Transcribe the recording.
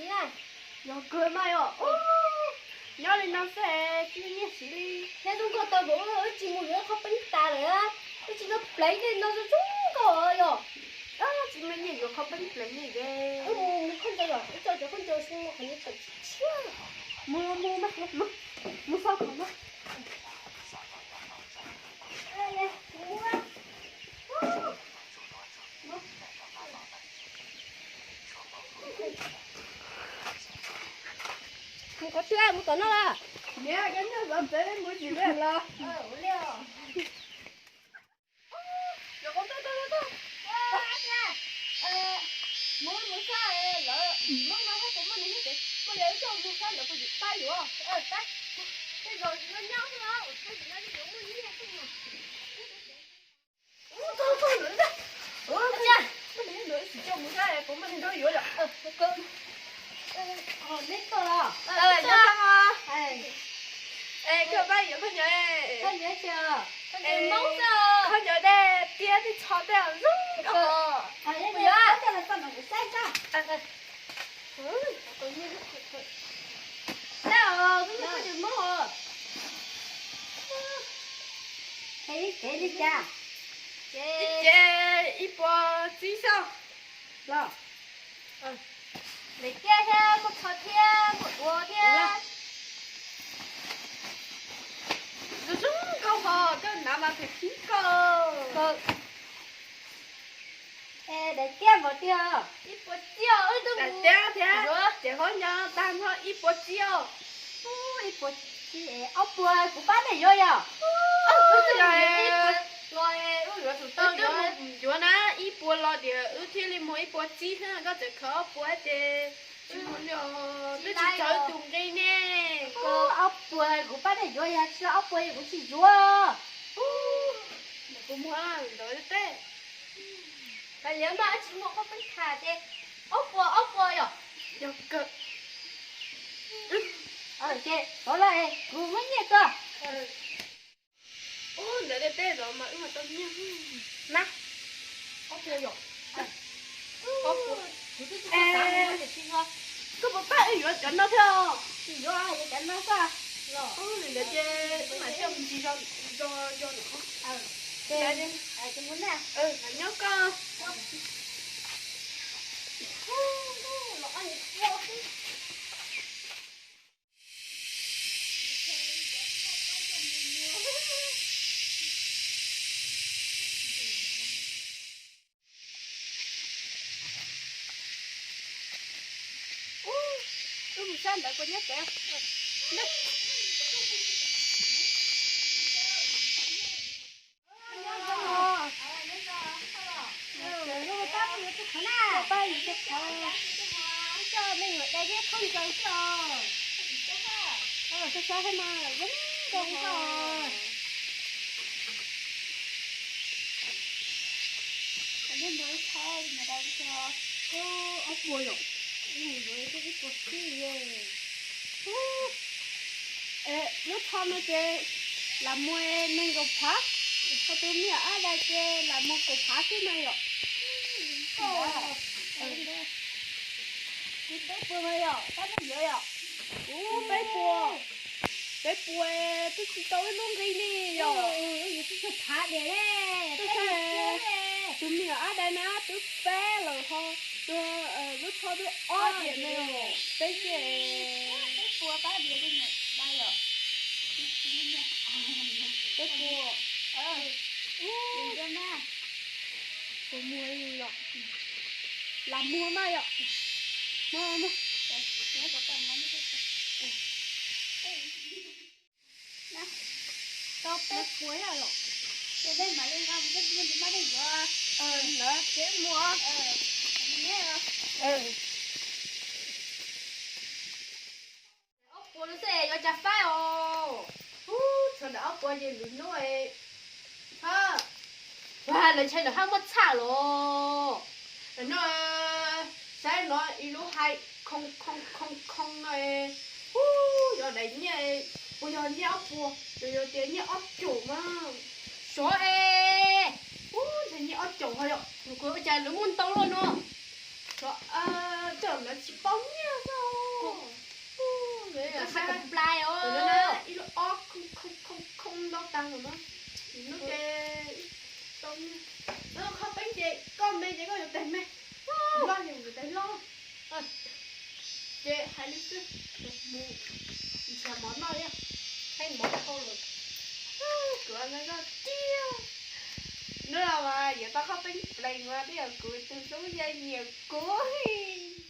Yog kawg mas yog, nyob li no xwb tsis muaj nyiaj siv li. Thiab zoo nkauj tau npaum wb tsis mus yuav qhov peeb tas lawm, wb tsis noj pleev tej no zoo zoo nkauj yog. Tsis muaj nyiaj yuav qhov peeb pleev li. Wb mus mus khaub ncaws yog, wb tso cov khaub ncaws xwb mus qhov nyiaj tawm tshiab. Mus mus mus mus so qhov no. Mus qhov twg, mus tom no lawm? Niam, koj nyob tom tsev mus tsis tau los? Mus mus sab lawm, hnub no thiab puas muaj nws thiab ces muaj li wb coj mus sab lawm puas tsis pab yuav. Tej zaum no nyob xwb na, tej zaum no yuav muaj nyiaj xwb no. Ua, txog txog lawm, muaj nws lawm, tsis coj mus sab puas muaj nws nrog yuav lawm. Neb tuaj los? Es koj pab yuav khaub ncaws, khaub ncaws dej tiab tej tsho tej zoo nkauj. Ces ib puas tsib xyoo los. Daim tiab thiab muaj tsho thiab muaj duav thiab. Zoo zoo nkauj hos koj hnav mas phem khib koj. Daim tiab npaum twg? Ib puas tsib os. Daim tiab thiab ces hov nyob tag nrho ib puas tsib os. Ib puas tsib, ob puas kuv pab nej yuav yog. Wb twb mus yuav na, ib puas los tias wb thiaj li muag ib puas tsib xwb, koj txawm khaws ob puas ces tsis muag li os, twb tsis txawv tus nqi ne. Ob puas kuv pab nej yuav, yog tsis ob puas kuv tsis yuav. Kuv muag ntawd teb. Kav liam mas wb tsis muaj qhov peeb tham ces ob puas ob puas yog. Yog kawg. Ces tod lawm kuv muab nyiaj koj. Ub, ntawd tej los mas wb mas tau nyiaj na. Ob puas yog. Ob puas. Kuv twb tsis xav tiam sis yog koj puas pab wb yuav cov no thiab os? Tsis yuav, yuav cov no xwb. Ub, li ntawd ces wb mam coj mus ntsis zog zog no. Ces mus na. Nyob koj. Wb mus sab ntawd puas nyob tsev? Pab yuav tej qhov na, pab yuav tej qhov, coj me nyuam dai thiab khaub ncaws xwb os. Saib saib thiab mas zoo nkauj os. Ob puas yom, ib puas tsib. Lub tsho no ces lam muag nees nkaum phav, ho tus me nyuam ab dai ces lam muag kaum phav xwb na yom. Kuv peb puas mas yom, pab nej yuav yom. Kuv peb puas, peb puas twb tsis tau ib lub nqi li yom. Tus me nyuam ab dai na twb peb lawm ho, tus lub tsho twb ob diam ne, peb ces peb puas, peb puas. Puas muag li yom? Lam muag mas yom. Muag, muag. Tau peb puas yom. Ces nej mam li nqa mus coj mus, nws mam li yuav. Lawv ces mus. Ob puas no xwb yuav cas faib os. Ub, tshuav ntawm ob puas ces lwm hnub, ha, lawv ntshai lawv haj muab txhaj los. Lawm no, saib no ib lub hais khoo khoo khoo khoo no, ub, yog daim nyiaj, puas yog nyiaj ob puas, yog tias nyiaj ob caug mas. Sov es, ub, ntshe nyiaj ob caug ho yom, ua cas lawv muaj ntau luaj no. Cov, cov lawv tsis paub nyiaj xwb. Ib lub ob khoo khoo khoo ntau tag no. Lub ces tau nyiaj. Kho peeb ces koj me ces koj yuav tes me, loj ces kuv yuav tes loj. Ces hais li xwb, mus nrhiav mov noj thiab, thaij mov dhau lawm. Kuv ua nkauj tiag. Hnub no mas yuav tau kho peeb plees mas twb yog kuv tus hlub yog nyiam kuv.